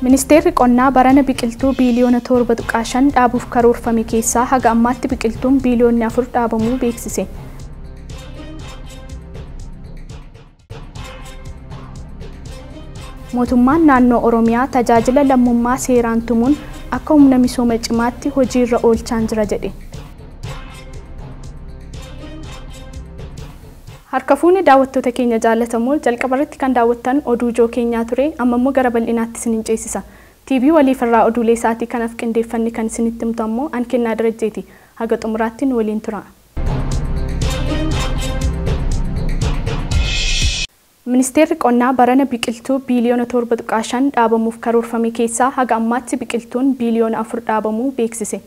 Ministeerri qonnaa barana biqiltuu biiliyoona 7.5 dhaabuuf karoorfame keessaa haga ammaatti biqiltuun biiliyoonni 4 dhaabamuu beeksise. Mootummaan naannoo Oromiyaa tajaajila lammummaa seeraan tumuun akka humna misooma cimaatti hojiirra oolchaa jira jedhe. Harka fuunee daawwattoota keenya jaallatamoo jalqabarratti kan daawwattan oduu ijoo keenyaa ture amma immoo gara bal'inaatti isiniin ceesisa. TV waliif irraa oduulee isaatii kanaaf qindeeffanne kan isinitti himtu ammoo an Kennaa Darajjeeti. Haga xumuraatti nu waliin tura. Ministeerri qonnaa barana biqiltuu biiliyoona 7.5 dhaabamuuf karoorfame keessaa haga ammaatti biqiltuun biiliyoona 4 dhaabamuu beeksise.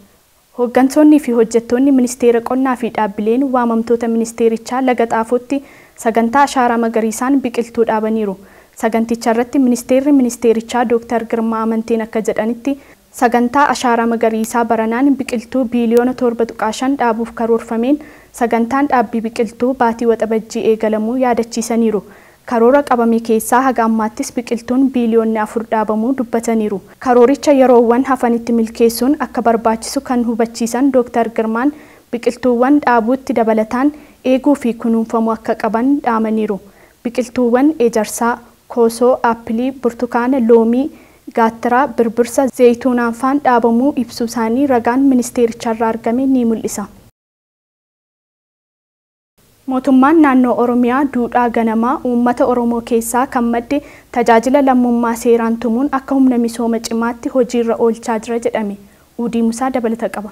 Hooggantoonni fi hojjettoonni ministeera qonnaa fi dhaabbileen waamamtoota ministeerichaa Laga Xaafootti sagantaa ashaaraa magariisaan biqiltuu dhaabaniiru. Saganticha irratti ministeerri ministeerichaa Dr. Girmaa Amanteen akka jedhanitti sagantaa ashaaraa magariisaa baranaan biqiltuu biiliyoona 7.5 dhaabuuf karoorfameen sagantaan dhaabbii biqiltuu baatii waxabajjii eegalamuu yaadachiisaniiru. Karoora qabame keessaa haga ammaattis biqiltuun biiliyoonni 4 dhaabamuu dubbataniiru. Karooricha yeroowwan hafanitti milkeessuun akka barbaachisu kan hubachiisan Dr. Girmaan biqiltuuwwan dhaabuutti dabalataan eeguu fi kunuunfamuu akka qaban dhaamaniiru. Biqiltuuwwan ejersaa, koosoo, aappilii, burtukaana, loomii, gaattiraa, birbirsa, zayituunaan faan dhaabamuu ibsuu isaanii ragaan ministeericharraa argame ni mul'isa. Mootummaan naannoo Oromiyaa duudhaa ganamaa uummata Oromoo keessaa kan madde tajaajila lammummaa seeraan tumuun akka humna misooma cimaatti hojiirra oolchaa jira jedhame. Uudii Musaa dabalata qaba.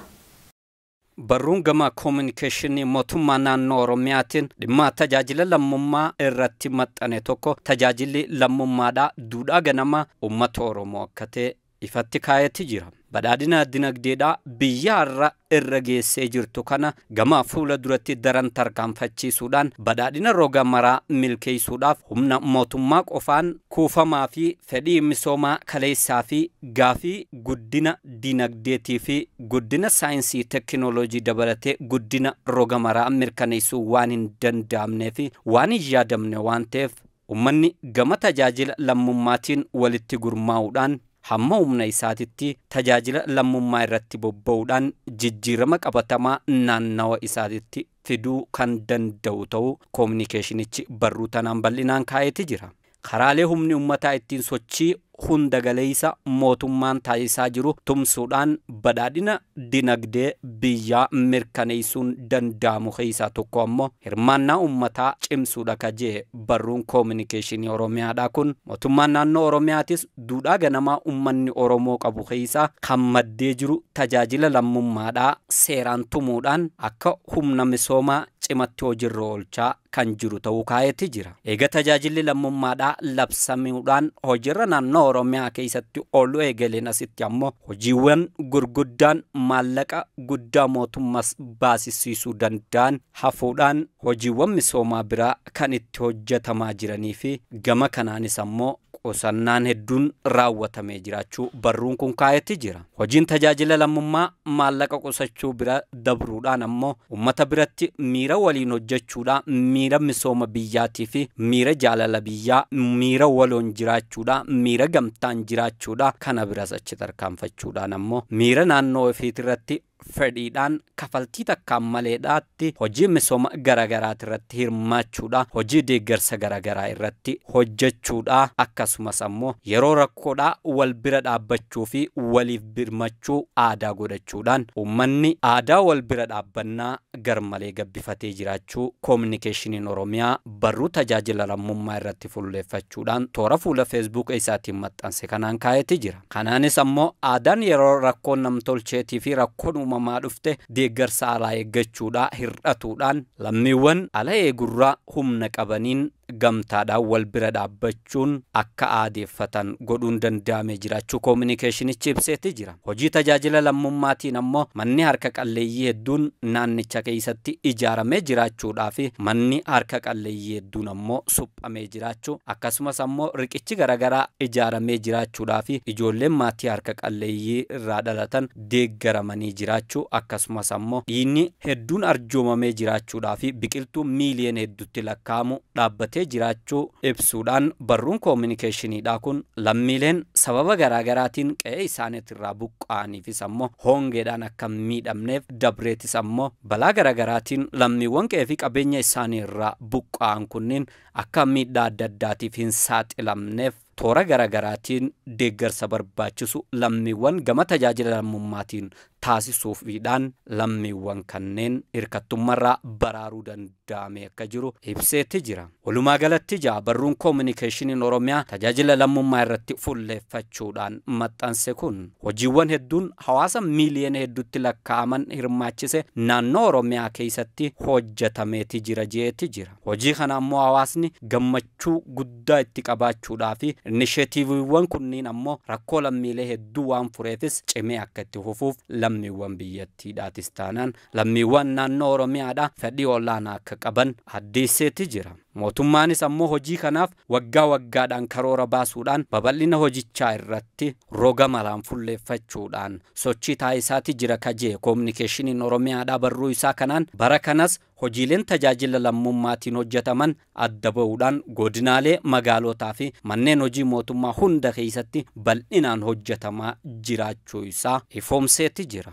Barruun gama koominikeeshinii mootummaa naannoo Oromiyaatiin dhimma tajaajila lammummaa irratti maxxane tokko tajaajilli lammummaadhaa duudhaa ganamaa uummata Oromoo akka ta'e ifatti kaa'eeti jira. Badhaadhina dinagdeedhaa biyya har'a irra geessee jirtu kana gama fuula duratti daran tarkaanfachiisuudhaan badhaadhina roga maraa milkeessuudhaaf humna mootummaa qofaan kuufamaa fi fedhii misoomaa kaleessaa fi gaafii guddina dinagdeetii fi guddina saayinsii teekinooloojii dabalatee guddina roga maraa mirkaneessuu waan hin danda'amnee fi waan hin yaadamne waan ta'eef uummanni gama tajaajila lammummaatiin walitti gurmaa'uudhaan hamma humna isaatitti tajaajila lammummaa irratti bobba'uudhaan jijjiirama qabatamaa naannawa isaatitti fiduu kan danda'u ta'uu koominikeeshinichi barruu tanaan bal'inaan kaa'eeti jira. Karaalee humni uummataa ittiin sochii hunda galeessa mootummaan taasisaa jiru tumsuudhaan badhaadhina dinagdee biyyaa mirkaneessuun danda'amu keessaa tokko ammoo hirmaannaa uummataa cimsuudha ka jee barruun koominikeeshinii Oromiyaadhaa kun mootummaan naannoo Oromiyaatis duudhaa ganamaa uummanni Oromoo qabu keessaa kan maddee jiru tajaajila lammummaadhaa seeraan tumuudhaan akka humna misoomaa cimatti hojiirra oolchaa kan jiru ta'uu kaa'eeti jira. Eega tajaajilli lammummaadhaa labsamuudhaan hojiirra naannoo Oromiyaa keessatti oolu eegaleen asitti ammoo hojiiwwan gurguddaan maallaqa guddaa mootummaas baasisiisuu danda'an hafuudhaan hojiiwwan misoomaa biraa kan itti hojjetamaa jiranii fi gama kanaanis ammoo qusannaan hedduun raawwatamee jiraachuu barruun kun kaa'eeti jira. Hojiin tajaajila lammummaa maallaqa qusachuu bira dabruudhaan ammoo uummata biratti miira waliin hojjechuudhaan miira misooma biyyaatii fi miira jaalala biyyaa miira waloon jiraachuudhaan miira gamtaan jiraachuudhaan kana biras achi tarkaanfachuudhaan ammoo miira naannoo ofiitirratti fedhiidhaan kafaltii takkaan maleedhaatti hojii misooma garaagaraa irratti hirmaachuudha hojii deeggarsa garaagaraa irratti hojjechuudha akkasumas ammoo yeroo rakkoodhaa wal bira dhaabbachuu fi waliif birmachuu aadaa godhachuudhaan uummanni aadaa wal bira dhaabbannaa garmalee gabbifatee jiraachuu koominikeeshiniin Oromiyaa barruu tajaajila lammummaa irratti fuulleeffachuudhaan toora fuula feesbuuk isaatiin maxxanse kanaan kaa'eeti jira. Kanaanis ammoo aadaan yeroo rakkoon namtolcheetii fi rakkoon uumamaa dhufte deeggarsa alaa eeggachuudhaa hir'atuudhaan lammiiwwan ala eegurraa humna qabaniin gamtaadhaan wal bira dhaabbachuun akka aadeeffatan godhuun danda'amee jiraachuu koominikeeshinichi ibseeti jira. Hojii tajaajila lammummaatiin ammoo manni harka qalleeyyii hedduun naannicha keessatti ijaaramee jiraachuudhaa fi manni harka qalleeyyii hedduun ammoo suphamee jiraachuu akkasumas ammoo riqichi garaagaraa ijaaramee jiraachuudhaa fi ijoolleen maatii harka qalleeyyii irraa dhalatan deeggaramanii jiraachuu akkasumas ammoo dhiigni hedduun arjoomamee jiraachuudhaa fi biqiltuu miiliyoona hedduutti lakkaa'amu dhaabbatee hojjetee jiraachuu ibsuudhaan barruun koominikeeshiniidhaa kun lammiileen sababa garaagaraatiin qe'ee isaaniitirraa buqqa'aniifis ammoo hongeedhaan akka miidhamneef dabreetis ammoo balaa garaagaraatiin lammiiwwan qe'ee fi qabeenya isaaniirraa buqqa'an kunniin akka miidhaa adda addaatiif hin saaxilamneef toora garaagaraatiin deeggarsa barbaachisu lammiiwwan gama tajaajila lammummaatiin taasisuufiidhaan lammiiwwan kanneen hirkattummaarraa baraaruu danda'ame akka jiru ibseetti jira. Walumaa galatti jaa barruun koominikeeshiniin Oromiyaa tajaajila lammummaa irratti fuulleeffachuudhaan maxxanse kun hojiiwwan hedduun hawaasa miiliyoona hedduutti lakkaa'aman hirmaachise naannoo Oromiyaa keessatti hojjetameeti jira jeeti jira. Hojii kana ammoo hawaasni gammachuu guddaa itti qabaachuudhaa fi inisheetiiviiwwan kunniin ammoo rakkoo lammiilee hedduu waan fureefis cimee akka itti fufuuf lammiiwwan biyyattiidhaatis taanaan lammiiwwan naannoo Oromiyaadhaa fedhii olaanaa akka qaban addeesseeti jira. Mootummaanis ammoo hojii kanaaf waggaa waggaadhaan karoora baasuudhaan babal'ina hojichaa irratti roga malaan fuulleeffachuudhaan sochii taasisaati jira kajee koominikeeshiniin Oromiyaadhaa barruu isaa kanaan bara kanas hojiileen tajaajila lammummaatiin hojjetaman adda ba'uudhaan godinaalee magaalotaa fi manneen hojii mootummaa hunda keessatti bal'inaan hojjetamaa jiraachuu isaa ifoomseeti jira.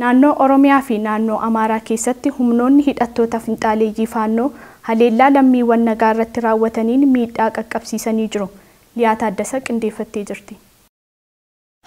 Naannoo Oromiyaa fi naannoo Amaaraa keessatti humnoonni hidhattoota finxaaleeyyii faannoo haleellaa lammiiwwan nagaa irratti raawwataniin miidhaa qaqqabsiisanii jiru. Liyaa Taaddasa qindeeffattee jirti.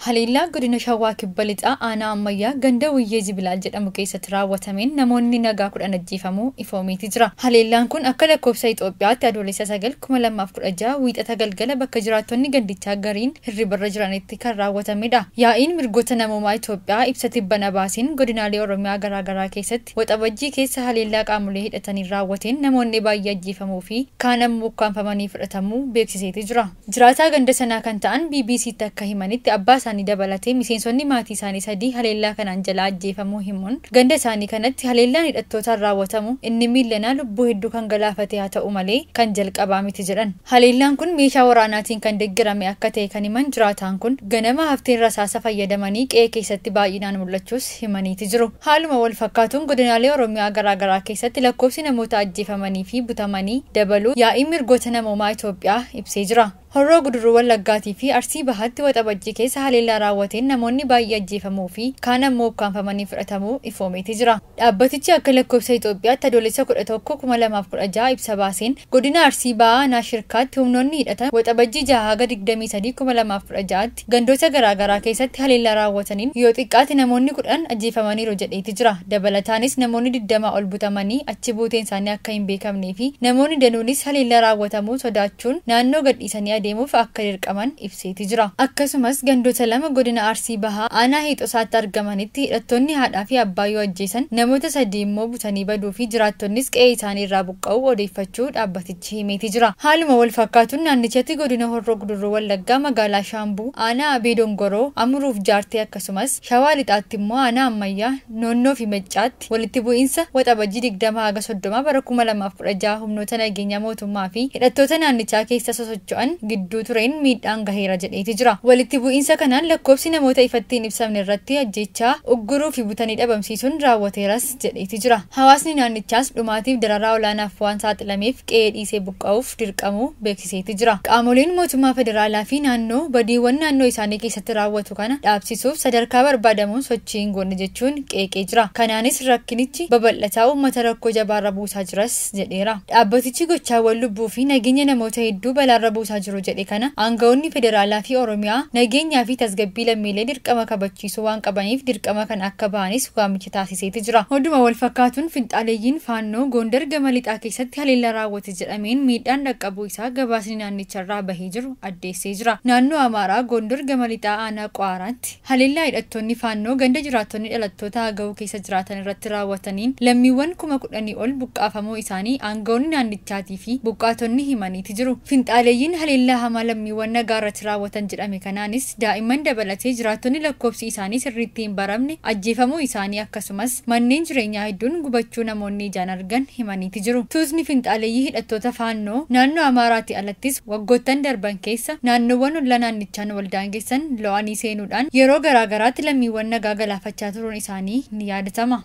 Haleellaa godina Shawaa Kibba Lixaa aanaa ammayyaa ganda Wiyyee Jibilaal jedhamu keessatti raawwatameen namoonni nagaa 10 ajjeefamuu ifoomeeti jira. Haleellaan kun akka lakkoofsa Itoophiyaatti adoolessa 9 2016 wiixata galgala bakka jiraattonni gandichaa gariin hirribarra jiranitti kan raawwatamedha. Yaa'iin mirgoota namoomaa Itoophiyaa ibsa tibbana baasiin godinaalee Oromiyaa garaagaraa keessatti waxabajjii keessa haleellaa qaamolee hidhataniin raawwateen namoonni baay'ee ajjeefamuu fi kaan ammoo ukkaanfamanii fudhatamuu beeksiseeti jira. Jiraataa ganda sanaa kan ta'an BBCtti akka himanitti abbaa isaanii dabalatee miseensonni maatii isaanii sadii haleellaa kanaan jalaa ajjeefamuu himuun ganda isaanii kanatti haleellaan hidhattootaan raawwatamu inni miilanaa lubbuu hedduu kan galaafate haa ta'u malee kan jalqabaa miti jedhan. Haleellaan kun meeshaa waraanaatiin kan deeggarame akka ta'e kan himan jiraataan kun ganama hafteen rasaasa fayyadamanii qe'ee keessatti baay'inaan mul'achuus himaniiti jiru. Haaluma wal fakkaatuun godinaalee Oromiyaa garaagaraa keessatti lakkoofsi namoota ajjeefamanii fi butamanii dabaluu yaa'iin mirgoota namoomaa Itoophiyaa ibsee jira. Horroo Guduruu Wallaggaatii fi Arsii Bahaatti waxabajjii keessa haleellaa raawwateen namoonni baay'ee ajjeefamuu fi kaan ammoo ukkaanfamanii fudhatamuu ifoomeeti jira. Dhaabbatichi akka lakkoofsa Itoophiyaatti adoolessa 11 2016 ibsa baaseen godina Arsii Bahaa aanaa Shirkaatti humnoonni hidhatan waxabajjii 6 haga 23 2016tti gandoota garaagaraa keessatti haleellaa raawwataniin yoo xiqqaate namoonni 10 ajjeefamaniiru jedheeti jira. Dabalataanis namoonni 20 ol butamanii achi buuteen isaanii akka hin beekamnee fi namoonni danuunis haleellaa raawwatamuu sodaachuun naannoo gadhiisanii adeemuuf akka dirqaman ibseeti jira. Akkasumas gandoota lama godina Arsii Bahaa aanaa Heexosaatti argamanitti hidhattoonni haadhaa fi abbaa yoo ajjeesan namoota sadii immoo butanii baduu fi jiraattonnis qe'ee isaanii irraa buqqa'uu odeeffachuu dhaabbatichi himeeti jira. Haaluma wal fakkaatuun naannichatti godina Horroo Guduruu Wallaggaa magaalaa Shaambuu aanaa Abee Dongoroo Amuruuf Jaartee akkasumas Shawaa Lixaatti immoo aanaa Ammayyaa Noonnoo fi Maccaatti walitti bu'iinsa waxabajjii 20 haga 30 bara 2016 humnoota nageenyaa mootummaa fi hidhattoota naannichaa keessa sosocho'an gidduu tureen miidhaan gaheera jedheeti jira. Walitti bu'iinsa kanaan lakkoofsi namoota ifatti hin ibsamne irratti ajjeechaa ugguruu fi butanii dhabamsiisuun raawwateeras jedheeti jira. Hawaasni naannichaas dhumaatiif dararaa olaanaaf waan saaxilameef qe'ee dhiisee buqqa'uuf dirqamuu beeksiseeti jira. Qaamoleen mootummaa federaalaa fi naannoo badiiwwan naannoo isaanii keessatti raawwatu kana dhaabsisuuf sadarkaa barbaadamuun sochii hin goone jechuun qeeqee jira. Kanaanis rakkinichi babal'ataa uummata rakkoo jabaarra buusaa jiras jedheera. Dhaabbatichi gochaawwan lubbuu fi nageenya namoota hedduu balaarra buusaa jiru jedhe kana aangawoonni federaalaa fi Oromiyaa nageenyaa fi tasgabbii lammiilee dirqama kabachiisuu waan qabaniif dirqama kana akka ba'anis waamicha taasiseeti jira. Hoduma wal fakkaatuun finxaaleeyyiin faannoo Gondar gama lixaa keessatti haleellaa raawwate jedhameen miidhaan dhaqqabuu isaa gabaasni naannicharraa bahee jiru addeessee jira. Naannoo Amaaraa Gondar gama lixaa aanaa Qo'aaraatti haleellaa hidhattoonni faannoo ganda jiraattonni dhalattoota haga'uu keessa jiraatan irratti raawwataniin lammiiwwan 10,000 ol buqqaafamuu isaanii aangawoonni naannichaatii fi buqqaatonni himaniiti jiru. Finxaaleeyyiin haleellaa hamaa lammiiwwan nagaa irratti raawwatan jedhame kanaanis daa'imman dabalatee jiraattonni lakkoofsi isaanii sirriitti hin baramne ajjeefamuu isaanii akkasumas manneen jireenyaa hedduun gubachuu namoonni ijaan argan himaniiti jiru. Tuutni finxaaleeyyii hidhattoota faannoo naannoo Amaaraatti alattis waggoottan darban keessa naannoowwan ollaa naannichaan waldaangeessan lo'anii seenuudhaan yeroo garaagaraatti lammiiwwan nagaa galaafachaa turuun isaanii ni yaadatama.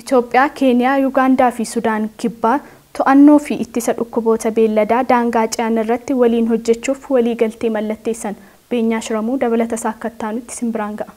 Itoophiyaa, Keeniyaa, Yuugaandaa fi Sudaan Kibbaa to'annoo fi ittisa dhukkuboota beelladaa daangaa ce'an irratti waliin hojjechuuf waliigaltee mallatteessan. Beenyaa Shiramuu dabalata isaa akka itti simbiraan ga'a.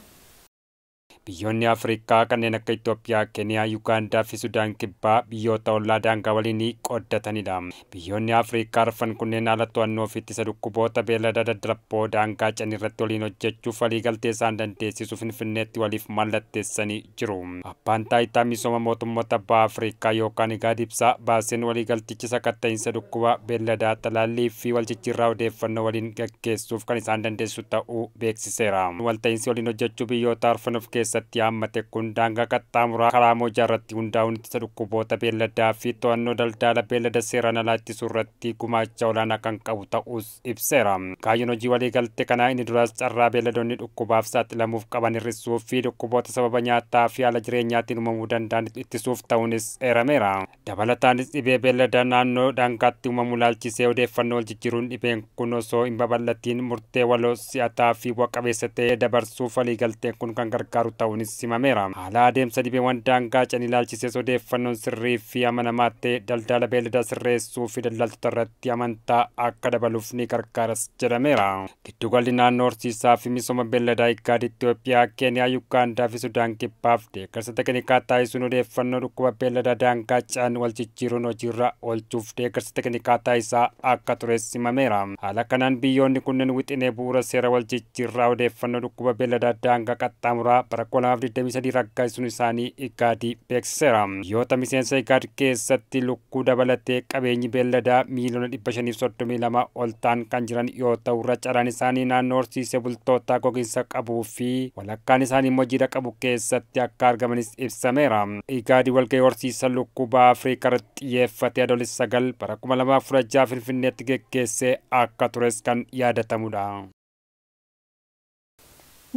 Biyyoonni Afrikaa kanneen akka Itoophiyaa, Keeniyaa, Yuugaandaa fi Sudaan Kibbaa biyyoota ollaa daangaa waliin qooddatanidha. Biyyoonni Afrikaa arfan kunneen haala to'annoo fi ittisa dhukkuboota beelladaa daddarboo daangaa ce'an irratti waliin hojjechuuf waliigaltee isaan dandeessisu Finfinneetti waliif mallatteessanii jiru. Abbaan taayitaa misooma mootummoota baha Afrikaa yookaan IGAD ibsa baaseen waliigaltichi sakatta'iinsa dhukkuba beelladaa talaallii fi waljijjiirraa odeeffannoo waliin gaggeessuuf kan isaan dandeessisu ta'uu beeksiseera. Walta'iinsi waliin hojjechuu biyyoota arfan of keessatti hammate kun daangaa qaxxaamuraa karaa moojaa irratti hundaa'uun ittisa dhukkuboota beelladaa fi to'annoo daldala beellada seeraan alaa ittisuu irratti gumaacha olaanaa kan qabu ta'us ibseera. Kaayyoon hojii waliigaltee kanaa inni duraas carraa beelladoonni dhukkubaaf saaxilamuuf qaban hir'isuu fi dhukkuboota sababa nyaataa fi haala jireenyaatiin uumamuu danda'an ittisuuf ta'uunis eerameera. Dabalataanis dhibee beelladaa naannoo daangaatti uumamu ilaalchisee odeeffannoo wal jijjiiruun dhibeen kun osoo hin babal'atiin murtee waloo si'ataa fi bu'a qabeessa ta'e dabarsuuf waliigalteen kun kan gargaaru ta'uunis himameera. Haala adeemsa dhibeewwan daangaa ce'an ilaalchisees odeeffannoon sirrii fi amanamaa ta'e daldala beelladaa sirreessuu fi daldaltoota irratti amantaa akka dabaluuf ni gargaaras jedhameera. Giddugalli naannoo horsiisaa fi misooma beelladaa IGAD Itoophiyaa, Keeniyaa, Yuugaandaa fi Sudaan Kibbaaf deeggarsa teknikaa taasisuun odeeffannoo dhukkuba beelladaa daangaa ce'an wal jijjiiruun hojiirra oolchuuf deeggarsa teknikaa taasisaa akka tures himameera. Haala kanaan biyyoonni kunneen wixinee bu'uura seera wal jijjiirraa odeeffannoo dhukkuba beelladaa daangaa qaxxaamuraa bara 2023 raggaasisuun isaanii IGAD beeksiseera. Biyyoota miseensa IGAD keessatti lukkuu dabalatee qabeenyi beelladaa miiliyoona 532 ol ta'an kan jiran yoo ta'u irra caalaan isaanii naannoo horsiisee bultootaa gogiinsa qabuu fi walakkaan isaanii immoo jiidha qabu keessatti akka argamanis ibsameera. IGAD walgahii horsiisa lukkuu baha Afrikaa irratti xiyyeeffatee Adoolessa 9 bara 2016 Finfinneetti geggeessee akka tures kan yaadatamudha.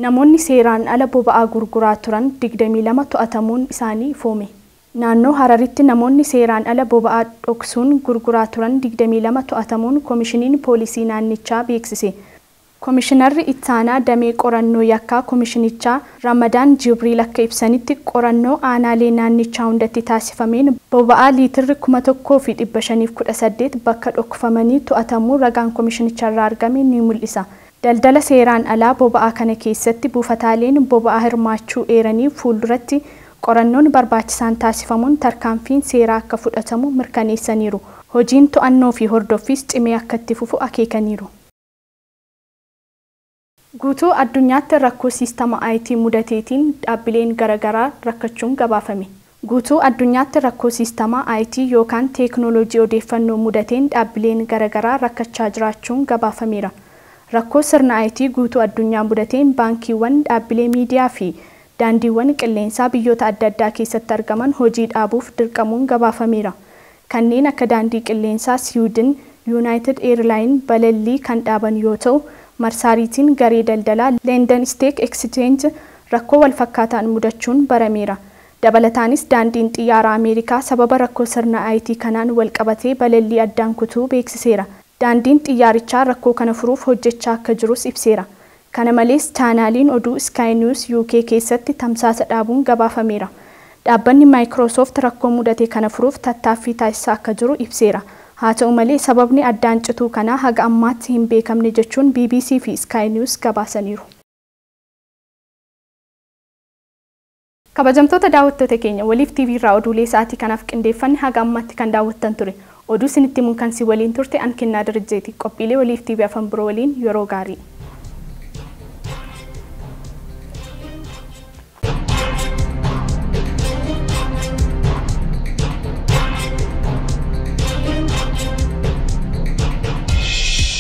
Namoonni seeraan ala boba'aa gurguraa turan 22 to'atamuun isaanii ifoome. Naannoo Hararitti namoonni seeraan ala boba'aa dhoksuun gurguraa turan 22 to'atamuun koomishiniin poolisii naannichaa beeksise. Koomishinarri ittaanaa damee qorannoo yakkaa koomishinichaa Ramadaan Jibriil akka ibsanitti qorannoo aanaalee naannichaa hundatti taasifameen boba'aa liitirri 1518 bakka dhokfamanii to'atamuu ragaan koomishinicharraa argame ni mul'isa. Daldala seeraan alaa boba'aa kana keessatti buufataaleen boba'aa hirmaachuu eeranii fuulduratti qorannoon barbaachisaan taasifamuun tarkaanfiin seeraa akka fudhatamu mirkaneessaniiru. Hojiin to'annoo fi hordoffiis cimee akka itti fufu akeekaniiru. Guutuu addunyaatti rakkoo siistama IT mudateetiin dhaabbileen garaagaraa rakkachuun gabaafame. Guutuu addunyaatti rakkoo siistama IT yookaan teeknooloojii odeeffannoo mudateen dhaabbileen garaagaraa rakkachaa jiraachuun gabaafameera. Rakkoo sirna IT guutuu addunyaa mudateen baankiiwwan, dhaabbilee miidiyaa fi daandiiwwan qilleensaa biyyoota adda addaa keessatti argaman hojii dhaabuuf dirqamuun gabaafameera. Kanneen akka daandii qilleensaa Siwiidin, Yuunaayitid Eerlaayin balallii kan dhaaban yoo ta'u, marsaariitiin garee daldalaa London Stock Exchange rakkoo walfakkaataan mudachuun barameera. Dabalataanis daandiin xiyyaara Ameerikaa sababa rakkoo sirna IT kanaan walqabatee balallii addaan kutuu beeksiseera. Daandiin xiyyaarichaa rakkoo kana furuuf hojjechaa akka jirus ibseera. Kana malees chaanaaliin oduu Sky News UK keessatti tamsaasa dhaabuun gabaafameera. Dhaabbanni Microsoft rakkoo mudate kana furuuf tattaaffii taasisaa akka jiru ibseera. Haa ta'u malee sababni addaan cituu kanaa haga ammaatti hin beekamne jechuun BBC fi Sky News gabaasaniiru. Kabajamtoota daawwattoota keenya waliif TV irraa oduulee sa'aatii kanaaf qindeeffanne haga ammaatti kan daawwattan ture. Oduu isinitti himuun kan si waliin turte an Kennaa Darajjeeti. Qophiilee waliif TV afaan biroo waliin yeroo gaarii.